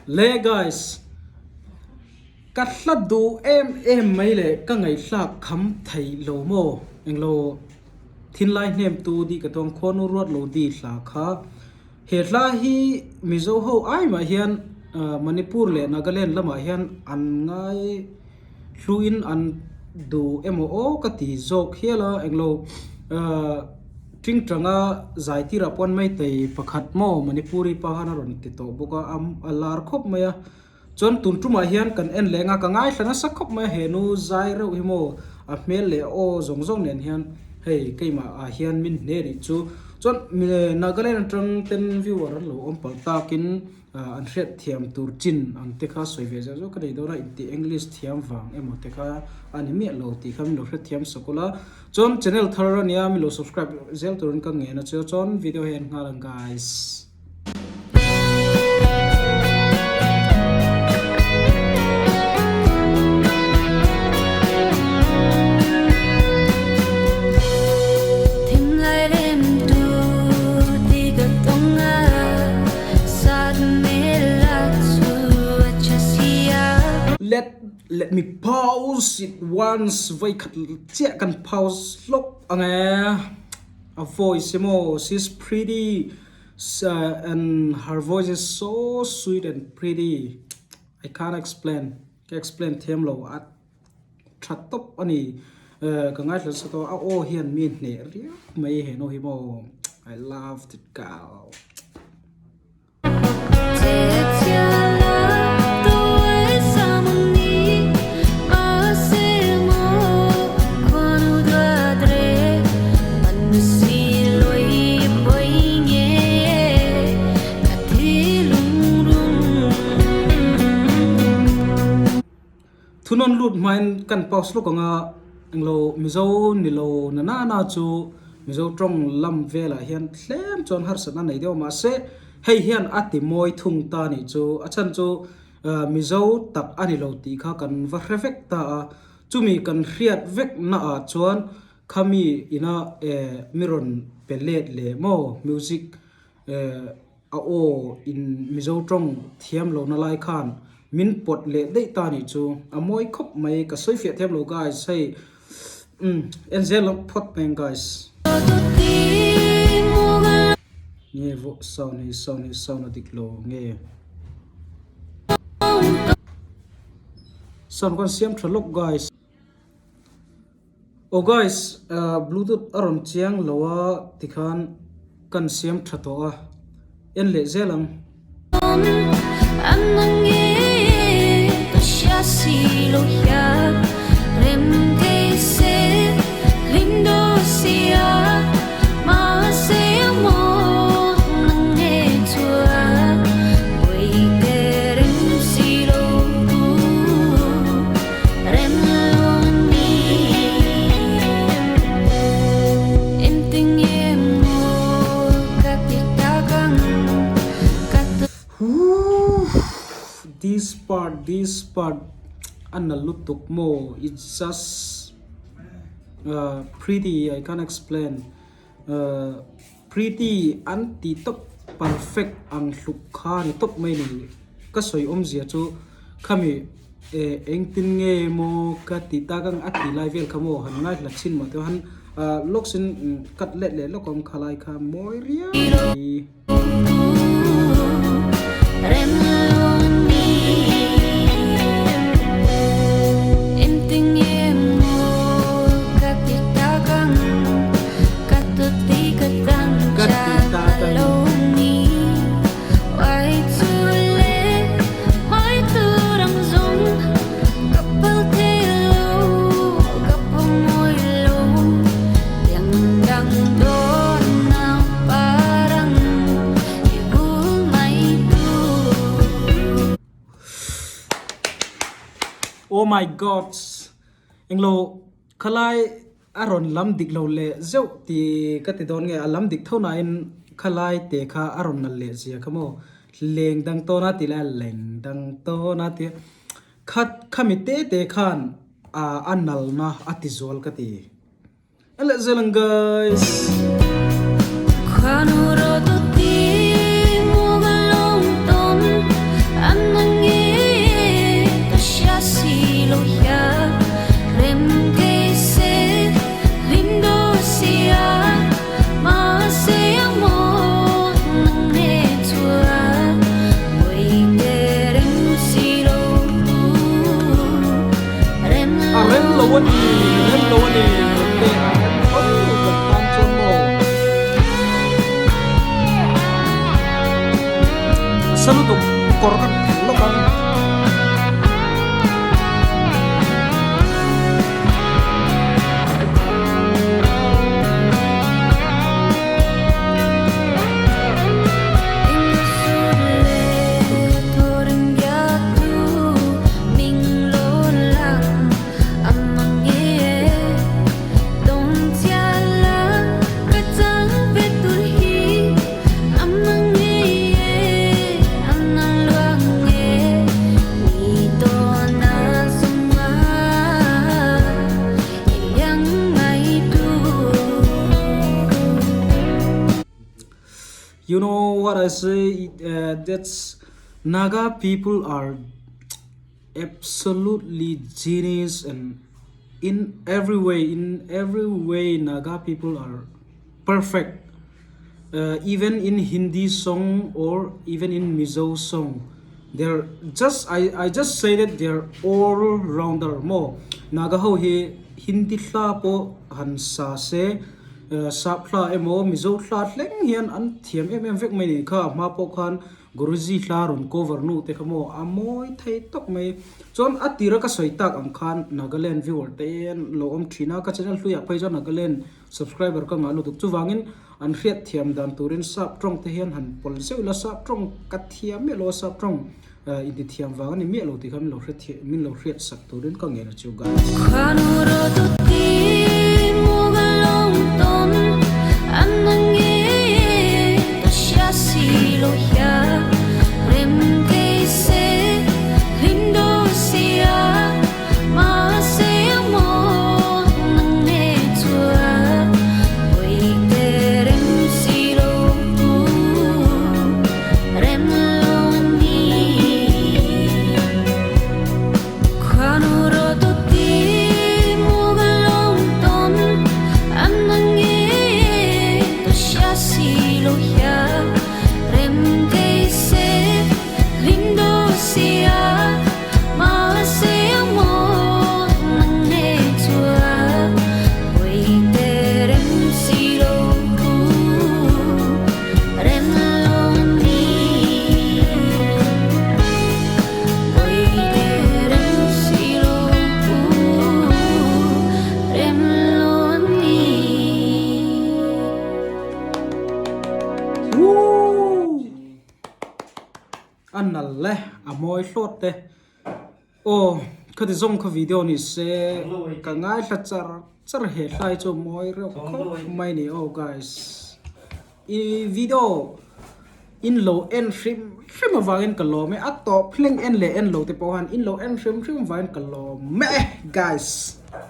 Le guys, ka hla duh em em mai leh ka ngaihthlak kham thei lo maw? Englo thinlai hnem tu di ka tawng khuanu ruat lo di hla kha. He hla hi Mizo ho ai mah hian Manipur leh Nagaland lamah hian an ngai hluin an duh emaw aw ka ti zawk hial a, englo Tingtanga zai tirah pawn maitei pakhat maw Manipuri pa khan a rawn ti tawh bawk a, a lar khawp mai a. Chuan tun tumah hian kan en leng a, ka ngaithla nasa khawp mai a, he nu zai reuh hi maw a hmel leh a aw zawng zawng nen hian hei keimah ah hian min hne rih chu. Chuan Nagaland atang ten viewer an lo awm palh takin an hriat thiam tur chin ang te kha sawi ve zeuh zeuh ka nei dawn a, intih English thiam vang emaw te kha a ni miah lo tih kha min lo hrethiam sak ula. Chuan channel thar a nia min lo subscribe zel turin ka ngen a chu chuan video hi en nghal ang guys. Let let me pause it once vawikhat chiah kan pause hlawk ang e a voice emaw she's pretty and her voice is so sweet and pretty I can't explain ka explain thiam lo a tha tawp a ni ka ngaithla nasa tawh a aw hian mi hneh riau mai he nu hi maw I love that girl. Thunawn lut hmain kan pause lawk ang a, englo Mizo ni lo na na na chu Mizo tawng lam velah hian tlem chuan harsatna nei deuh a mahse hei hian a ti mawi thung ta nih chu a chhan chu Mizo tak a ni lo tih kha kan va hre vek ta a, chumi kan hriat vek naah chuan khami ina mi rawn pe let leh maw music A aw in Mizo tawng thiam lo na lai khan min pawt leh daih ta nih chu a mawi khawp mai ka sawi fiah thiam lo guys hei umm en zel lo phawt mai ang guys. Nge vawh sound hi sound hi sound a dik lo nge sound kan siam tha lawk guys. Aw guys bluetooth a rawn chiang lo a tikhan kan siam tha tawh a en leh zel ang. This part this part a na lutuk maw it's just pretty I can't explain pretty an ti tawp perfect ang hluk kha ni tawp mai ni ka sawi awmzia chu khami eh engtin nge maw ka ti tak ang a ti lai vel kha maw han ngaihla chhin mah te han ah lawk sin cut let leh lawk awm kha lai kha mawi riau mai. Oh my gods englo khalai a rawn lam dik lo leh zeuh tih ka ti dawn nge a lam dik tho nain khalai te kha a rawn nalh leh zia kha maw leng dang tawn a tih lai a leng dang tawn a tih kha khami te te khan a nalna a ti zual ka ti. Leh zel ang guys. nasa lutuk kawr kan phelh lawk ang. You know what I say that's Naga people are absolutely genius and in every way in every way Naga people are perfect even in Hindi song or even in Mizo song they're just I I just say that they're all rounder maw Naga ho hi Hindi hla pawh han sa se sap hla emaw Mizo hla thleng hian an thiam em em vek mai ni kha hma pawh khan Guruji hla rawn cover nu te kha maw a mawi thei tawk mai. Chuan a tira ka sawi tak ang khan Nagaland viewer te an lo awm thin a, ka channel hluiah phei chuan Nagaland subscriber ka ngah lutuk. Chuvangin an hriat thiam dan turin sap tawng te hian han pawl zeuh ila, sap tawng ka thiam miah lo a, sap tawng inti thiam vang a ni miah lo tih kha min lo hre min lo hriat sak turin ka ngen a chu guys. A nal le a mawi hlawt te aw khati zawng kha video ni se ka ngaithla char char he hlai chu mawi reuh khawp mai ni aw guys i video in lo en hrim hrim avangin ka lawm e a tawp thleng en leh en lo te pawh han in lo en hrim hrim avangin ka lawm e guys.